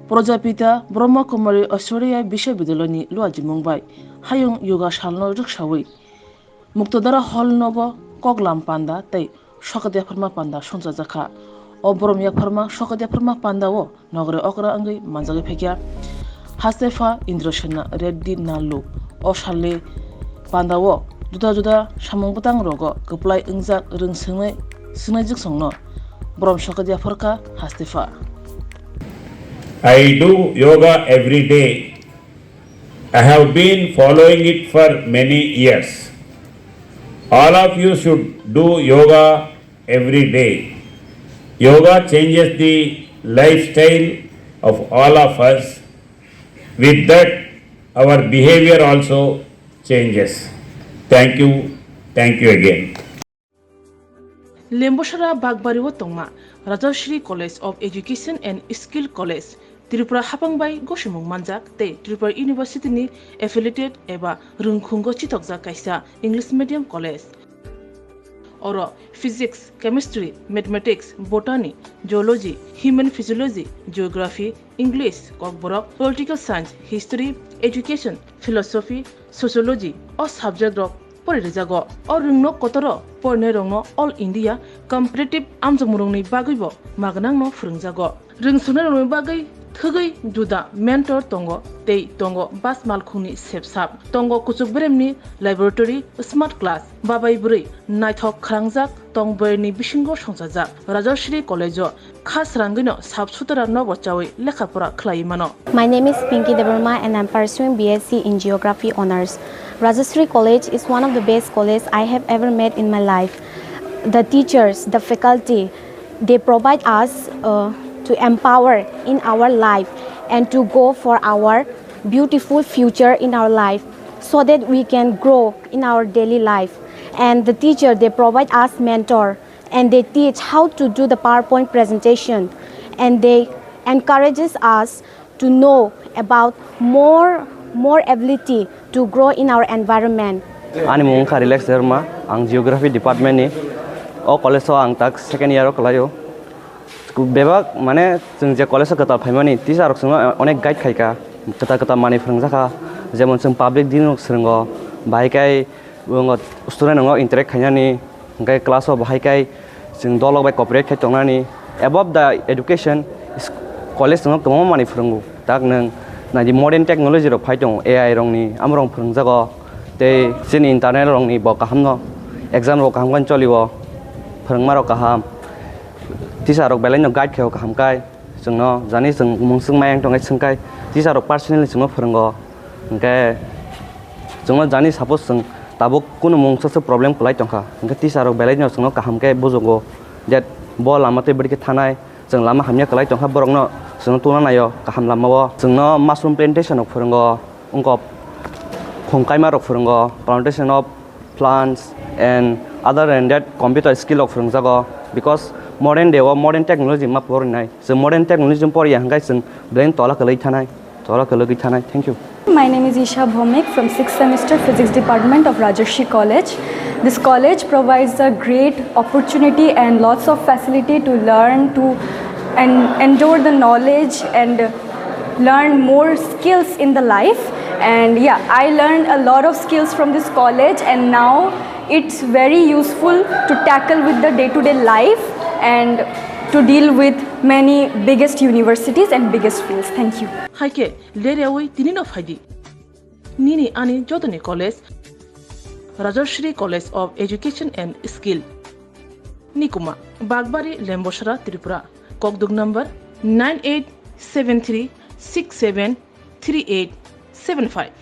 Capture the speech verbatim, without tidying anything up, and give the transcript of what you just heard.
Projapita Brahma Kumari Aishwarya Biswabidyalani luajimung bai hayung yoga salno rwksawi Muktadara Hall nogo koklam panda tei sokat yapharma panda songchajakha. O borom yapharma sokat yapharma pandao nogre okra wngwi manjagwi phaikha. Hastepha Indrasena Reddy Nallu o salni pandao juda juda samung bwtang rogo kwplai wngjak rwng swngnai, swngnai jiksongno borom sokat yapharkha Hastepha. I do yoga every day. I have been following it for many years. All of you should do yoga every day. Yoga changes the lifestyle of all of us. With that, our behavior also changes. Thank you. Thank you again. Lembosara Bagbari o tongma Rajashri College of Education and Skill College, Tripura hapang bai gosimung manjak tei Tripura University ni affiliated eba rwngkhungo chitokjak kaisa English medium college. Oro physics, chemistry, mathematics, botany, zoology, human physiology, geography, English, kokborok, political science, history, education, philosophy, sociology o subject rok pori rijago. O rwngno kotoro porinai rokno All India competitive amjokmung rokni bagwi bo magnangno phwrwngjago. Rwngswnai rokni bagwi thwgwi juda mentor tongo tei tongo bas malkhungni sepsap. Tongo kuchuk beremni laboratory, smart class, babai bwrwi naithok khwlangjak tong boyarni bisingo songchajak. Rajashri College o kha srangwino sap sutra nobo chawi lekha pora khlaiwi mano. My name is Pinky Debbarma and I'm pursuing B S c in Geography Honours. Rajashri College is one of the best colleges I have ever met in my life. The teachers, the faculty, they provide us uh, to empower in our life and to go for our beautiful future in our life so that we can grow in our daily life. And the teacher, they provide us mentor and they teach how to do the PowerPoint presentation and they encourages us to know about more, more ability to grow in our environment. Ani mung wngkha Relax Debbarma, ang Geography Department ni. O college o ang tak second year o kwlaio. Bebak mane chwng je college o kwtal phaimani teacher rok chwngno onek guide khaika, kwtal kwtal manwi phwrwngjakha, jemon chwng public din rok swrwngo, bahai khe student rok interact khainani, hwnkhe class o bahai khe chwng dolok bai cooperate khai tongnani. Above the education, college chwngno kwbangma manwi phwrwngo. Tak nwng naidi modern technology rok phai tongo, A I rokni, amorok phwrwngjago. Tei chini internal rokni bo kaham no, exam rok kaham khe cholio, phwrwngma rok kaham, teacher rok belai no guide khaio kaham khe. Chwngno jani chwng mung swngmai ang tongkhe swngkhe teacher rok personally chwngno phwrwngo. Hwnkhe chwngno jani suppose chwng tabuk kunu mungsa se problem kwlai tongkha, hwnkhe teacher rok belai no chwngno kaham khe bujugo that bo lama tei bwrwi khe thanai. Chwng lama hamya kwlai tongkha, borokno chwngno tungna naio kaham lamao. Chwngno mushroom plantation rok phwrwngo, wngkok khum kaima rok phwrwngo, plantation of plants and other than that computer skill rok phwrwngjago, because modern day o modern technology ma porinai. Chwng modern technology poriya hwnkhe chwng belai tola kwlwi thanai, tola kwlwgwi thanai. Thank you. My name is Isha Bhowmik from sixth semester Physics Department of Rajashri College. This college provides a great opportunity and lots of facility to learn, to and endure the knowledge and learn more skills in the life. And yeah, I learned a lot of skills from this college, and now it's very useful to tackle with the day-to-day life and to deal with many biggest universities and biggest fields. Thank you. Haikhe leryawi tinino phaidi. Nini ani jotoni college, Rajashri College of Education and Skill. Nikuma, Bagbari, Lembosara, Tripura. Kokduk number nine eight seven three six seven three eight seven five.